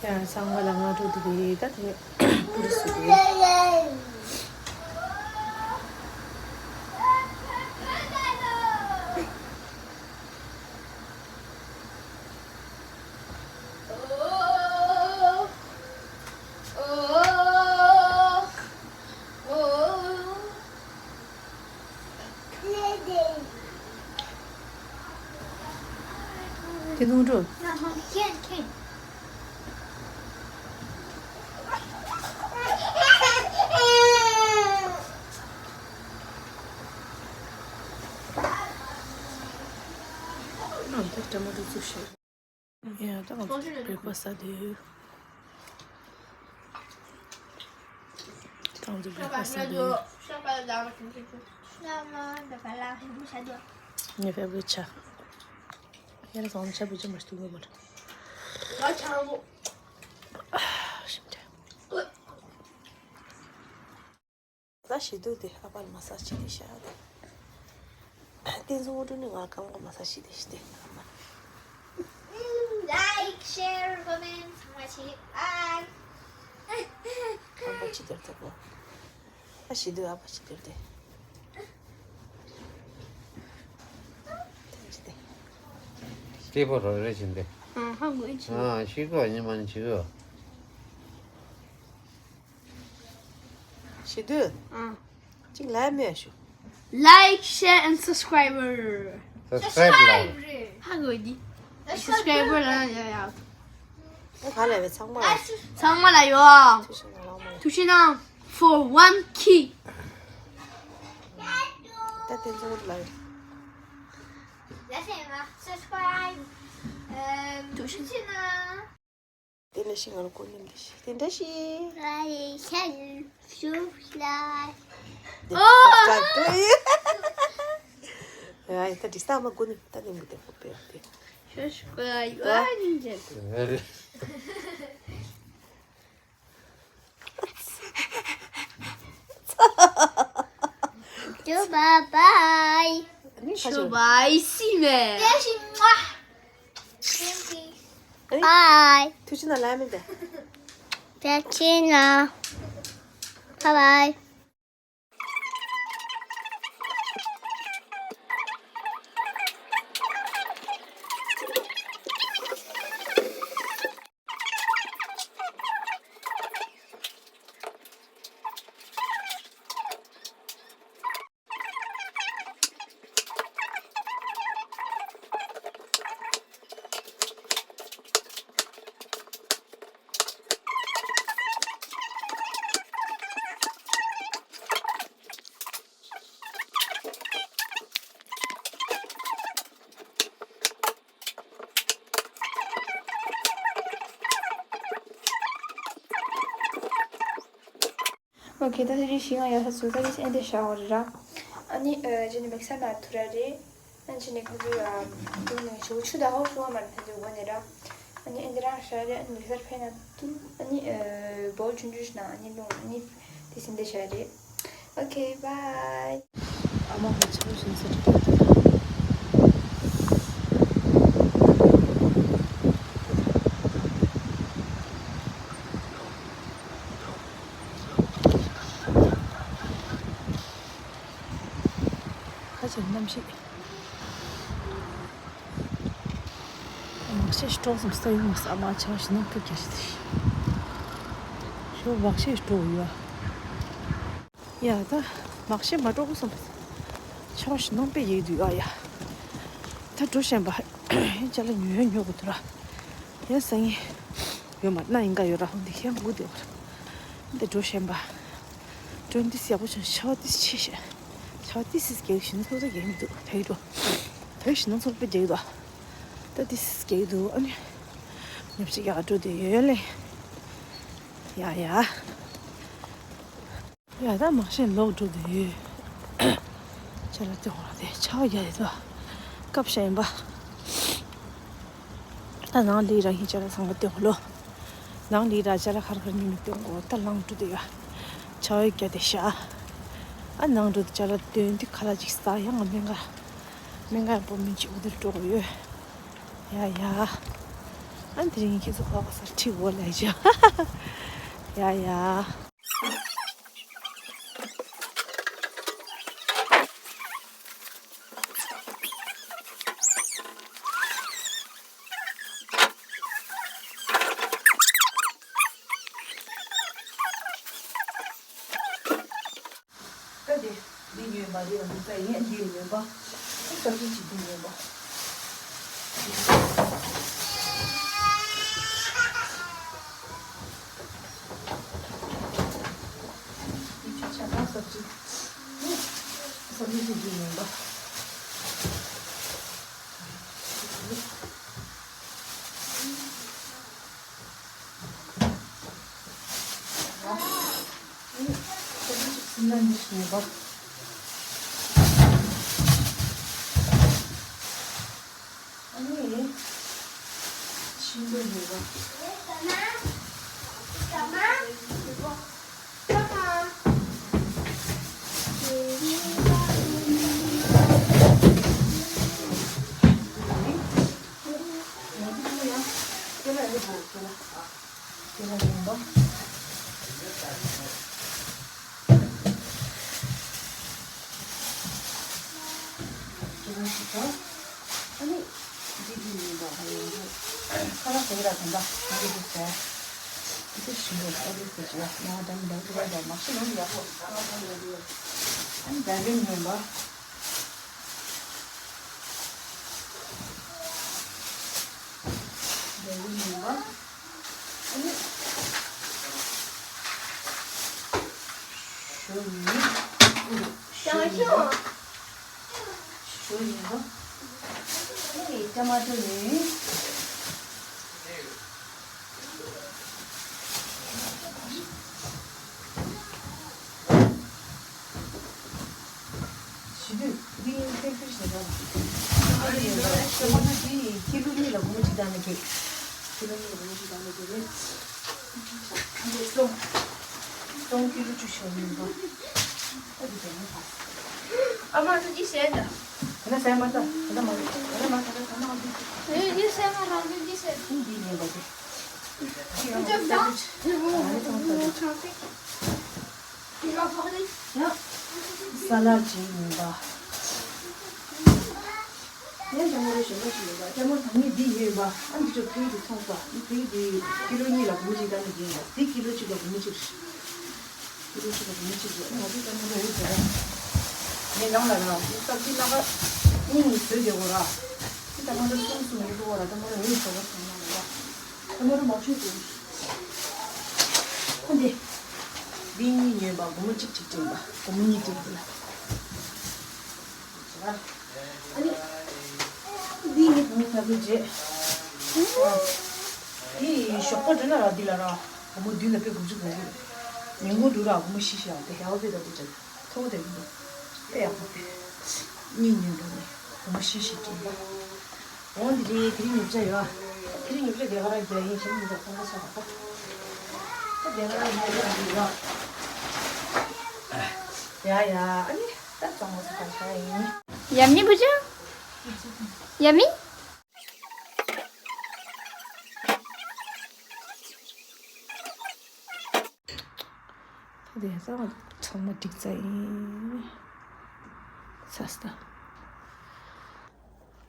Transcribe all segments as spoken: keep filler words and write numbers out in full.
ཡང་ཚང་མ་ལ་སྔ་དྲོ་བདེ་ལེགས། ད་དེ་པུ་རི་སུ་དེ། དེ་ནོར་འགྲོ། ཨ། ད་ཊ་མ་ཊོ་བཙུགས་ཤིག་ཡ། ད་ང་ཚོ་བྷི་རེག་ཕ་སི་ཟ་དུས། ད་ང་ཚོ་བྷི་རེག་ཕ་སི་ཟ་དུས། ངའི་ཕེབ་རི་ཊི་ཆ། ཡ་ར་ཚང་མ་ཆ་བུ་ཆ་མ་ཐུག་གི་མ་རེད། ང་ཆང་བུ། ཞིམ་ཆ། ད་ཞི་དུ་དེ་ཨ་ཕ་ལ་མ་སཱ་ཇི་བྱེད་དེ་ཤག་དེ་ཚོ་འོ་འགྲོ་ནི་ང་རྐང་པ་མ་སཱ་ཇི་བྱེད་དེ་ཤི་དེ་ཨ་མ། Like, share, comment ཚང་མ་བྱེད་ཨ། རྐང་པ་ཅི་ལྟར་ཐུབ་པོ། ད་ཞི་དུ་ཨ་ཕ་ཅི་ལྟར་དེ། དེ་ཅི་དེ། སྐྱེས་པོ་རོ་རེ་བཞིན་དེ། ཨ་ཧ་གོ་ཨིན་ཅི། ཨ་ཤི་གོ་ཉི་མ་ནི་ཅི་གོ། ཞི་དུ། ཨ། གཅིག་ལའིག་མེད་ཞུ། Like, share and subscriber. Subscribe ལ། ཧ་གོ་འདི། Subscriber ལ་ཡ་ཡ། ཨ་ག་ལ་བའི་ཚང་མ་ལ། ཚང་མ་ལ་ཡོ། ཐུགས་རྗེ་གནང་། ཐུགས་རྗེ་གནང་། For one K. ད་དེ་ཚོ་ལ་ཡོ། Subscribe. ཐུགས་རྗེ་གནང་། དེ་འདྲ་ཞིག་ང་ལ་ཀུན་ནས་འདི་ཞིག་དེ་འདྲ་ཞིག་ཨ་ཡེ་ཤ་ཡེ་ཤུ་ལ། དེ་སབ་སི་ཀྲའིབ་ཏུ་ཡེ། ཨ་ཡེ་ད་འདི་ས་མ་ཀུན་ནས་ད་ནི་མི་དེ་ཧོ་པེ་ཡོད་དེ། ཤ་ཤུ་ཀ་ཡོ་ཨ་ནི་ཇེ། ཇོ་བྷའི་བྷའི། ཨ་ནི་ཁ་ཇོ་ཆོ། བྷའི་སི་མེ། དེ་ཞིག་མ། Bye. ཐུགས་རྗེ་གནང་། ལ་མི་འདི། ཐུགས་རྗེ་གནང་། Bye bye. ཨོ་ཁེ། ད་ཐེངས་ཤིང་ང་ཡག་ས་ཚུལ་ད་ནི་ཨེ་འདྲ་བཞག་པ་རེད་ར། ཨ་ནི་ཨ་ཅི་ནི་མིག་སར་ནང་དུ་ར་རེད། ཨ་ཅི་ནི་ཁོ་ཚོས་ཨ་དུ་ནི་ཞུ་ཆུ་ད་ཧོ་ཧོ་མ་ནི་ཁོ་ཚོས་འོ་ནི་ར། ཨ་ནི་ཨེ་འདྲ་རང་ཤ་རེད། ཨ་ནི་མིག་སར་ཕེ་ན་དུ་ཨ་ནི་ཨ་བོལ་ཆུང་ཆུང་ཞིག་ནང་ཨ་ནི་ལུང་ཨ་ནི་དེ་སིན་དེ་ཤ་རེད། ཨོ་ཁེ། བྷའི། ཨ་མ་ཧོ་ཆུ་ཞིང་ས་ཏྲ་ཏྲ། ཁ་ཆེ་གནམ་གཤིས། མ་ཤེས་སྤྲོ་སོང་ས་ཡོང་མ་ས་མ་ཆ་ཞིག་ནང་ཐུག་རྒྱ་ཞིག་དེ། ཞོ་མ་ཤེས་སྤྲོ་ཡོད། ཡ་ད་མ་ཤེས་མ་སྤྲོ་སོང་ས་ཞིག་ནང་པེ་ཡེ་དུས་ཨ་ཡ། ད་འགྲོ་ཤེས་པ་ཅ་ལག་ཉོ་ཉོ་གི་འདུག་ར། ཡ་ས་ངེ་ཡོད་མ་ན་ཡིན་ག་ཡོད་ར་ཧོ་འདི་ཤེས་མགུ་དེ་བར། འདི་འགྲོ་ཤེས་པ། འགྲོ་འདི་སི་ཡག་པོ་བྱུང་། ཆར་པ་ཏི་སི་ཆེ་ཤག་ཆར་པ་ཏི་སི་རྒྱག་ཞིང་ཚོགས་ཚོགས་རྒྱག་མི་འདུག་ད་ཡི་འགྲོ། ད་ཡི་ཞིང་ཚོགས་པ་རྒྱག་འདུག་ད་ཏི་སི་རྒྱག་འདུག་ཨ་ནི་ཉམས་ཞིག་ཡག་འགྲོ་དེ་ཡོད་ལེ། ཡ་ཡ། ཡ་ད་མ་ཤེས་ལོག་འགྲོ་དེ་ཡོད། ཆ་ལ་ཏི་ཧོ་ལ་དེ་ཆར་པ་རྒྱག་དེ་འདུག་སྐབས་ཤ་ཡིན་པ། ད་ནང་ལི་ར་ཧི་ཅ་ལ་ཚང་མ་སྟོན་གོ་ལོ། ནང་ལི་ར་ཅ་ལ་ཁར་ཁར་ཉུང་ཉུང་སྟོན་གོ། ད་ལང་ཀྲུ་དེ་ག་ཆ་བའི་སྐྱ་དེ་ཤ། ཨ་ནང་ཀྲུ་དེ་ཅ་ལ་སྟོན་དེ་ཁ་ལ་ཅིག་ས་ཡང་ང་མེ་འགའ། མེ་འགའ་པོ་མི་ཅིག་འུ་དེར་འགྲོ་གོ་ཡོད། ཡ་ཡ། ཨ་ནི་དེ་རིང་ཁྱེད་ཚོ་ཕོག་ག་སར་ཁྲིད་འོ་ལ་ཡ། ཡ་ཡ། ད་དེ་འདི་ཉོས་པ་རེད། འདི་ཚ་ཡིན། འདི་ཉོས་པ། ཨ་སབ་ཇི་ཅིག་འདི་ཉོས་པ། འདི་ཆུ་ཆ་ན་སབ་ཇི། སབ་ཇི་ཅིག་འདི་ཉོས་པ། དེ་ལ་ཡིན་པ། དེ་ལ་ཞིག་དང་། ཨ་ནི་འདི་འདི་ཡིན་པ། ཨ་ཡིན་པ། ཁ་ལག་དེ་ར་དང་འདྲ་མ་གི་འདུག་ཟེར། འདི་ཞིག་འདུག་ཨ་འདུག་ཟེར་གྱི་ཡ། ང་དང་འདྲ་འདྲ་འདྲ་མ་ཤི་ལོང་ཡ། ཁོ་ང་དང་འདྲ་འདྲ། ཨ་ནི་འདྲ་འདྲ་ཡིན་པ། འདྲ་ཡིན་པ། ཨ་ནི། ཞོ་ཡིན། ཞོ་ཡིན་པ། ཞོ་ཡིན་པ། ཨ་ནི་ཊ་མ་ཊོ་ཡིན། ཞི་དུས་འདི་ཐེངས་ཁྲི་ཞེ་དྲག་ལ། ཨ་ནི་ཡོད་པ་ཞོ་མ་ན་འདི་ཀི་ལོ་གཉིས་ལ་སྒོར་མོ་གཅིག་བཏང་ནས་རེད། ཀི་ལོ་གཉིས་ལ་སྒོར་མོ་གཅིག་བཏང་ནས་རེད། ཨ་ནི་སོང་སོང་ཀི་ལོ་བཅུ་ཞོ་ཡིན་པ། ཨ་འདི་དེ་ནས་ཕ། ཨ་མ་ཚོ་ཅི་བྱས་ད། ད་ལྟ་ཟས་མ་ད། ད་ལྟ་མ་ད་ད་ད་ད་ད་ད་ད། ཨེ་ཡིན་ཟས་མ་རང་ཚོ་ཅི་བྱས། འདི་ཡིན་པ་དེ། ཡང་ས་ལ་ཅིག་ཡིན་པ། ཡང་ལྕགས་མོ་རེ་ཞོན་པ་ཞིག་ཡོད་པ། ལྕགས་མོ་ད་ནི་འདི་ཡོད་པ། ཨ་འདི་ཚོ་ཕྲུ་གུ་ཚོང་པ། ཕྲུ་གུ་འདི་ཀི་ལོ་གཉིས་ལ་སྒོར་མོ་གཅིག་ལྟ་ནི་ཡིན་པ། འདི་ཀི་ལོ་གཅིག་ལ་སྒོར་མོ་གཅིག་རེད། ཀི་ལོ་གཅིག་ལ་སྒོར་མོ་གཅིག་རེད། ང་ཚོ་ལྕགས་མོ་རེ་འོས་བཟོ་ར། ངའི་ནང་ལ་ར་ངའི་སྟག་གི་སྣ་ཁ་གཉིས་གཉིས་བཟོས་བསྡད་གོ་ར། ལྕགས་མོ་རེ་གསུམ་གསུམ་ཡོད་གོ་ར། ལྕགས་མོ་རེ་འོས་བཟོ་ར་སོང་ན་ལ་ར། ལྕགས་མོ་རེ་མ་བྱུང་དེ། ཨ་འདི། འདི་གཉིས་ཉོས་པ་སྒོར་མོ་གཅིག་གཅིག་སྤྲད་པ། སྒོར་མོ་གཉིས་སྤྲད་འདི་ལ། ཨ་ནི། འདི་ནི་བུ་མོ་ཕ་གི་རྗེས། འདི་ཞོགས་པ་འགྲོ་ན་ར་འདི་ལ་ར། སྒོར་མོ་བདུན་ལ་དཔེ་དགུ་བཅུ་དགུ་བཅུ། ཉིན་གུང་འགྲོ་ར་སྒོར་མོ་བཞི་བཞི་ཡང་དེ་ཧེ་བ་དཔེ་ལ་དགུ་བཅུ། ཐོག་དེ་གི་འདུག་དཔེ་ཡག་པོ་དེ། གཉིས་ཉིན་འགྲོ་ནས་སྒོར་མོ་བཞི་བཞི་སྤྲད་པ། འོ་འདི་རེད། དེ་རིང་ཉོ་ཆ་ཡོད། དེ་རིང་ཉོ་ཆ་དེ་ག་ར་རྒྱག་ཡིན་ཞེས་མི་འདུག་ཁོང་ཁ་ཆ་ར་ད། ད་དེ་ག་ར་ཉོ་ཆ་ཡོད། ཡ་ཡ་ཨ་ནི། ད་གཙང་མ་ཟ་ག་ཆ་ཡིན། Yummy བུ་ཆུང་། Yummy། ད་དེ་ཚང་མ་ཚང་མ་འགྲིག་ཚར་ཡིན། ཚ་སྟ།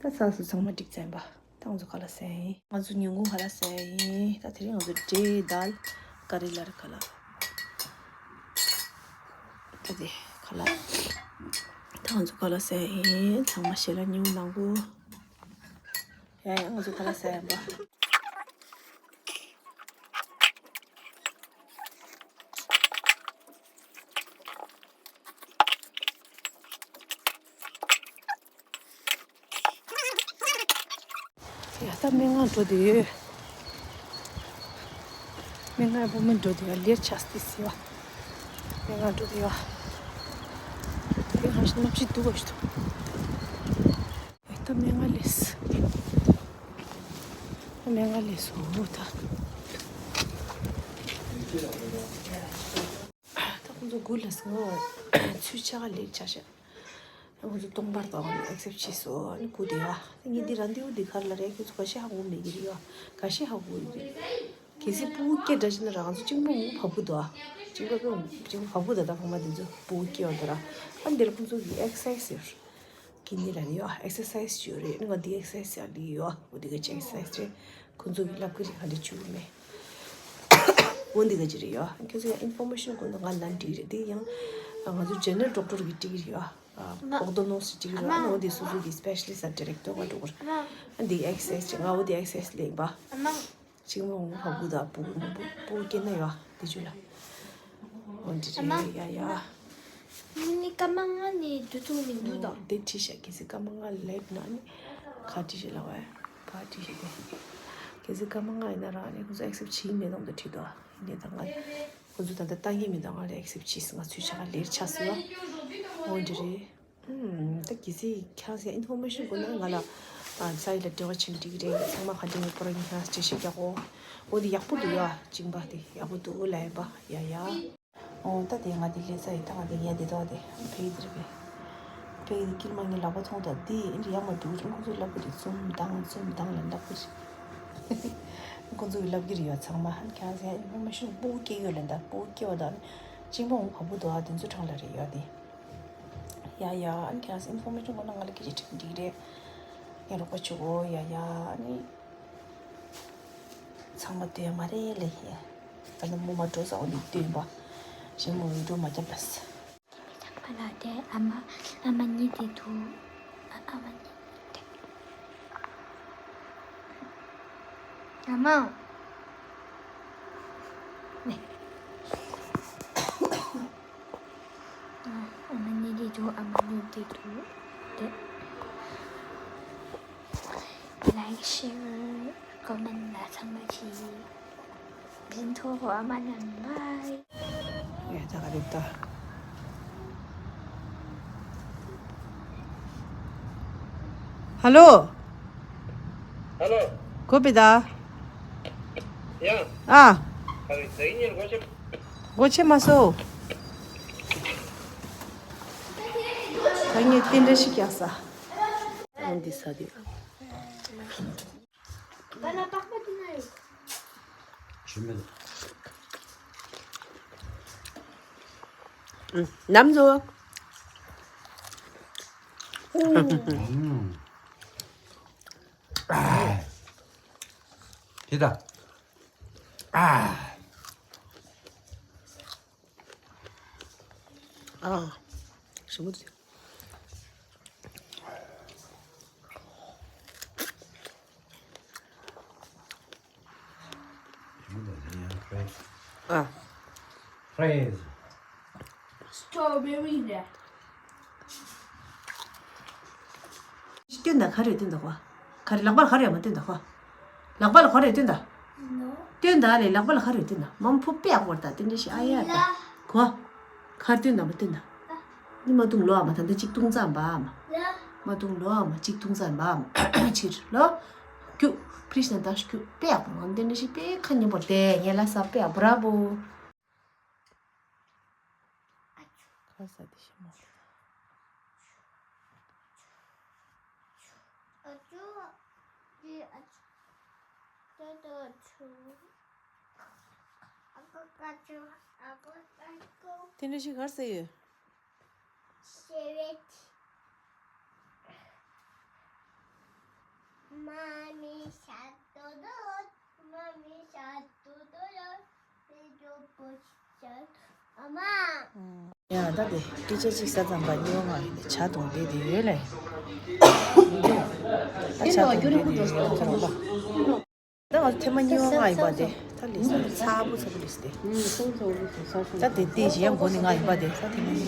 ད་ཚ་སུ་ཚང་མ་འགྲིག་ཚར་ཡིན་པ། ད་ང་ཚོ་ཁ་ལག་ཟས་ཡིན། ང་ཚོ་ཉིན་གུང་ཁ་ལག་ཟས་ཡིན། ད་དེ་རིང་ང་ཚོ་འབྲས་དལ་ཀ་རི་ལར་ཁ་ལག་ད་དེ་ཁ་ལག་ད་ང་ཚོ་ཁ་ལག་ཟས་ཡིན། ཚང་མ་ཞལ་ལག་ཉིན་གུང་གནང་གོ། ཡ་ཡ་ང་ཚོ་ཁ་ལག་ཟས་ཡིན་པ། ཡ་ད་སྨན་ཁང་འགྲོ་དེ་ཡོད། སྨན་ཁང་བུ་མོ་འགྲོ་དེ་ཡོད། ལེར་ཆགས་ཏེ་སི་བ། སྨན་ཁང་འགྲོ་དེ་ཡོད། དེ་ཧ་ཤི་ནབ་ཅི་འདུག་བ་ཤི་ཐུབ། ད་སྨན་ཁང་ལས། སྨན་ཁང་ལས་སོ་ད། ད་ཁོང་ཚོ་དགུ་ལ་སོང་། ཚུལ་ཆག་ལེགས་ཆགས་ཤག་ཁོ་ཚོ་སྟོང་པར་དང་ཨེག་སེབ་བྱས་སོང་། ཨ་ནི་སྒུག་བསྡད་ཡོད། ངས་འདི་ར་འདི་འུ་འདི་ག་རེ་ལབ་རེད། ཁྱོད་ཚོ་ག་ཤེད་ཧ་གོ་མེད་ཀྱི་རེད་ཡ། ག་ཤེད་ཧ་གོ་ཡོད་རེད། གལ་སྲིད་སྤུ་གུ་སྐད་འདྲ་བྱས་ན་ར་ང་ཚོ་གཅིག་པོ་ངུ་བབ་གི་འདུག་ཨ། གཅིག་པོ་གཅིག་པོ་བབ་གི་འདུག་ད་ཕ་མ་དེ་ཚོ་སྤུ་གུ་སྐྱེ་བ་འདུག་ར། ཨ་འདིར་ཁོ་ཚོ་གི་ཨེག་སར་སའི་སི་ཡོད་རེད། གི་ནི་ལ་ནི་ཡོད། ཨེག་སར་སའི་སི་ཡོད་རེད། ང་འདི་ཨེག་སར་སའི་སི་ཡ་ལི་ཡོད། འོ་འདི་ག་ཅིག་ཨེག་སར་སའི་སི་རེད། ཁོ་ཚོ་གི་ལབ་གི་རེད། ག་འདྲ་བྱུང་མེད། འོ་འདི་ག་ཅིག་རེད་ཡོད། ཁྱོད་ཚོ་ཡང་ཨིན་ཕོར་མེ་ཤན་དགོས་ན་ང་ལ་འདྲི་གི་རེད། འདི་ཡང་ང་ཚོ་ཇེ་ནེ་རལ་ཌོག་ཊར་གི་འདྲི་གི་རེད་ཡོད། ཨ་མ། ཨོག་ཏོ་ནོ་སི་ཅིག་རེད། ཨ་མ། འོ་འདི་སོ་སོ་གི་སི་པེ་ཤ་ལི་སི་དང་ཌི་རེག་ཊར་བ་འགྲོ་གི་རེད། ཨ་མ། ཨ་འདི་ཨེག་སར་སའི་སི་ཅིག་ང་འོ་འདི་ཨེག་སར་སའི་སི་ལེན་པ། ཨ་མ། གཅིག་མོ་ངུ་བབ་གི་འདུག་སྤུ་གུ་སྤུ་གུ་སྐྱེས་ན་ཡོད། དེ་ཆུ་ལ། འོ་འདི་རེད་ཡ་ཡ། ཨ་མ། ནི་སྐར་མ་ལྔ་ནས་འདུ་ཚོགས་ནས་འདུ་དང་། དེ་བྲིས་ཤག་གལ་སྲིད་སྐར་མ་ལྔ་ལེབ་ན་ནི་ག་བྲིས་ཤག་ལ་བ་ག་བྲིས་ཤག་དེ། གལ་སྲིད་སྐར་མ་ལྔ་ཡིན་ན་རང་ནི་ཁོ་ཚོ་ཨེག་སེབ་བྱེད་ཀྱི་མེད་དམ་དུ་བྲིས་འདུག་ཡིན་ནའི་ད་ང་ཁོ་ཚོ་ད་ལྟ་ལྟ་མཁན་མེད་དུ་ང་ལ་ཨེག་སེབ་བྱས་སོང་། ང་ཚོའི་ཆ་ག་ལེར་ཆགས་སོང་ཡ། འོ་འདི་རེད། ཨུམ། ད་གལ་སྲིད་ཁྱེད་རང་ཚོ་ཨིན་ཕོར་མེ་ཤན་དགོས་ན་ང་ལ་ཨ་ས་ཡི་ལ་འབྲེལ་བ་བྱེད་འགྲིག་རེད། ཚང་མ་ག་འདྲ་ཡིན་པ་ར་ངས་ཁྱེད་རང་ཚོ་འགྲེལ་བཤད་རྒྱག་གོ། འོ་དེ་ཡག་པོ་འདུག་ཡ། གཅིག་པ་དེ་ཡག་པོ་འདུག་ལབ་ཡིན་པ། ཡ་ཡ། འོ་ད་དེ་ང་དེ་ལས་ས་ཡི་ད་ང་དེ་ཡ་དེ་དོ་དེ་ཕེ་དེ་རེད་པས། ཕེ་དེ་ཀིར་མ་ངའི་ལག་པ་མཐོང་དང་དེ་ཨིན་དྲི་ཡ་མ་འགྲོ་གི་རེད། ཁོ་ཚོས་ལབ་གི་རེད། ཙུམ་དང་ཙུམ་དང་ལ་ལབ་གི་རེད། ཁོ་ཚོ་གི་ལབ་གི་རེད་ཡ། ཚང་མ་ཁྱེད་རང་ཚོ་ཨིན་ཕོར་མེ་ཤན་སྤུ་གུ་སྐྱེ་ཡོད་ལ་ད་སྤུ་གུ་སྐྱེ་བ་དང་གཅིག་པ་འོང་བ་བུ་དོ་ཨ་དེ་ཚོ་གྲངས་ལ་རེད་ཡ་དེ། ཡ་ཡ། ཨ་ནི་ཁྱེད་རང་ཚོ་ཨིན་ཕོར་མེ་ཤན་དགོས་ན་ང་ལ་སྐད་ཆ་དྲིས་འགྲིག་རེད། ངས་རོགས་པ་བྱེད་གོ། ཡ་ཡ། ཨ་ནི་ཚང་མ་སྟོན་ཡ་མ་རེད་ལེ་ཡ། ད་ནི་མོ་མ་འགྲོ་ས་འོ་ནི་སྟོན་པ། གཞན་མོ་བི་ཌི་ཡོ་མ་རྒྱབ་ལ། ཚང་མ་ལ་དེ་ཨ་མ་ཨ་མ་གཉིས་དེ་འདུག་ཨ་ཨ་མ་གཉིས་དེ། ཨ་མ། ཨ་མ་གཉིས་དེ་འདུག་ཨ་མ་གཉིས་དེ་འདུག་དེ། ལའིཀ་ཤེར་ཀོ་མེན་ལ་ཚང་མ་བྱེད། ཟིན་ཐོ་ཨ་མ་ཉམས་བའི། ཡ་ད་ག་རེད་ད། ཧ་ལོ། ཧ་ལོ། གོ་པི་ད། ཡ། ཨ། ག་རེ་ད་ཡིན་ཉེར་གོ་ཆེ། གོ་ཆེ་མ་སོ། ད་ངས་རྟེན་འབྲེལ་ཞིག་བཀྱག་ས། ཨ་འདི་ས་དེ། ནམ་ཟོ། དེ་ད། ཨ། ཞིམ་པོ་འདུག་ཨ། Fresh། Strawberry་རེད། སྟོན་དང་ག་རེ་སྟོན་དང་ཁོ། ག་རེ་ལག་པར་ག་རེ་ཡང་མ་སྟོན་དང་ཁོ། ལག་པ་ལ་ག་རེ་སྟོན་དང་། སྟོན་དང་ལས་ལག་པ་ལ་ག་རེ་སྟོན་དང་། མང་པོ་དཔེ་ཡག་པོ་རེད་ད། དེ་འདྲ་ཞིག་ཨ་ཡ་ད། ཁོ། ག་རེ་སྟོན་དང་མ་སྟོན་དང་། ནི་མ་བཏུང་ལོ་ཨ་མ། ད་ལྟ་གཅིག་བཏུང་ཙམ་པ་ཨ་མ། མ་བཏུང་ལོ་ཨ་མ། གཅིག་བཏུང་ཙམ་པ་ཨ་མ། ཕྱིར་ལོ། ཀྱུ། ཕྲིས་ན་ད་ཀྱུ་དཔེ་ཡག་པོ། ང་དེ་འདྲ་ཞིག་དཔེ་ཁ་ཉན་པོ་དེ་ངས་ལ་ས་དཔེ་ཡག་པོ། བྷ་ར་བོ། ཁ་ས་དེ་ཤི་མོ། དེ་འདྲ་ཞིག་གར་ཟེར་ཡོད། Mommy shark doo doo, mommy shark doo doo doo, little boy shark, mama. ཡ་ད་དེ་ཊི་ཅར་གཅིག་ས་ཙམ་པ་གཉིས་པ་ང་ཡིན་ནས་ཇ་འཐུང་བསྡད་དེ་ཡོད་ལེ། ད་ཇ་འཐུང་བསྡད་དེ་ཡོད་ཁྱེད་རང་པ། ད་ང་ཚོ་ཐེངས་མ་གཉིས་པ་ང་ཡིན་པ་དེ། ད་ལིས་ཚ་པོ་ཚ་པོ་ལིས་དེ། ད་དེ་དེ་གཞན་མགོ་ནི་ང་ཡིན་པ་དེ། ད་ཐེངས་མ་གཉིས་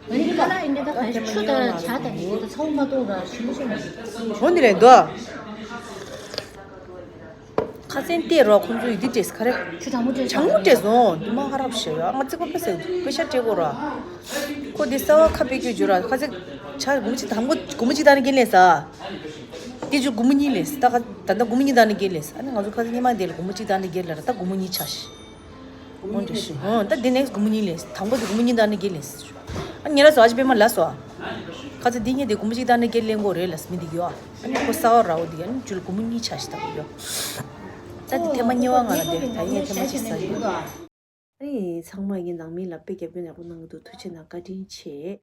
པ། ད་ཐེངས་མ་གཉིས་པ་ང་ཚོ་གོ། འོ་ནི་རེད་འདུག་ཁ་སེང་བལྟས་རོགས། ཁོང་ཚོ་ཡིད་དུ་དྲེས་ག་རེ། ཆུ་གྲང་མོ་དྲེས་གྲང་མོ་དྲེས་སོང་། དུ་མ་ཧ་རབ་ཤེས་ཡོད། ང་ཚིག་པ་དཔེ་ཟེར་དཔེ་ཤ་སྤྲད་གོ་ར། ཁོ་དེ་ས་བ་ཁ་པེ་ཀྱོ་ཇུ་ར། ཁ་ཚིག་ཆ་སྒོར་མོ་གཅིག་དང་པོ་སྒོར་མོ་གཅིག་དང་ནི་རྒན་ལས་ས། དེ་ཆུ་སྒོར་མོ་གཉིས་ལས་ས། ད་ག་ད་ལྟ་སྒོར་མོ་གཉིས་དང་ནི་རྒན་ལས་ས། ཨ་ནི་ང་ཚོ་ཁ་ཚིག་སྙེ་མ་དེ་ལ་སྒོར་མོ་གཅིག་དང་ནི་རྒན་ལ་ར། ད་སྒོར་མོ་གཉིས་ཆ་ཤི། སྒོར་མོ་གཉིས་ལས་ཤི། ཨོ་ད་དེ་ནེག་སི་སྒོར་མོ་གཉིས་ལས་ས། དང་པོ་དེ་སྒོར་མོ་གཉིས་དང་ནི་རྒན་ལས་ས། ཨ་ཉེ་ར་སོ་ཨ་ཅི་པེ་མ་ལ་སོ། ཁ་ཚ་འདི་ཉེ་དེ་གུམ་ཅིག་ད་ནི་སྐད་ལེན་གོ་རེད་ལ་སྨི་འདི་ཡོ། ཨ་ནི་ཁོ་ས་བ་ར་བོ་འདི་ཨ་ནི་ཅུལ་གུམ་གཉིས་ཆ་ཞིག་ད་གོ་ཡོ། ད་འདི་ཐེངས་མ་གཉིས་པ་ང་ལ་འདི་ད་ཡིན་ཐེངས་མ་ཅིག་ས་ཡོ། ཨ་ནི་ཚང་མ་ཡིན་ནང་མི་ལ་དཔེ་རྒྱབ་སྐྱོར་ཡག་པོ་གནང་གི་འདུག་ཐུགས་རྗེ་གནང་བཀའ་དྲིན་ཆེ།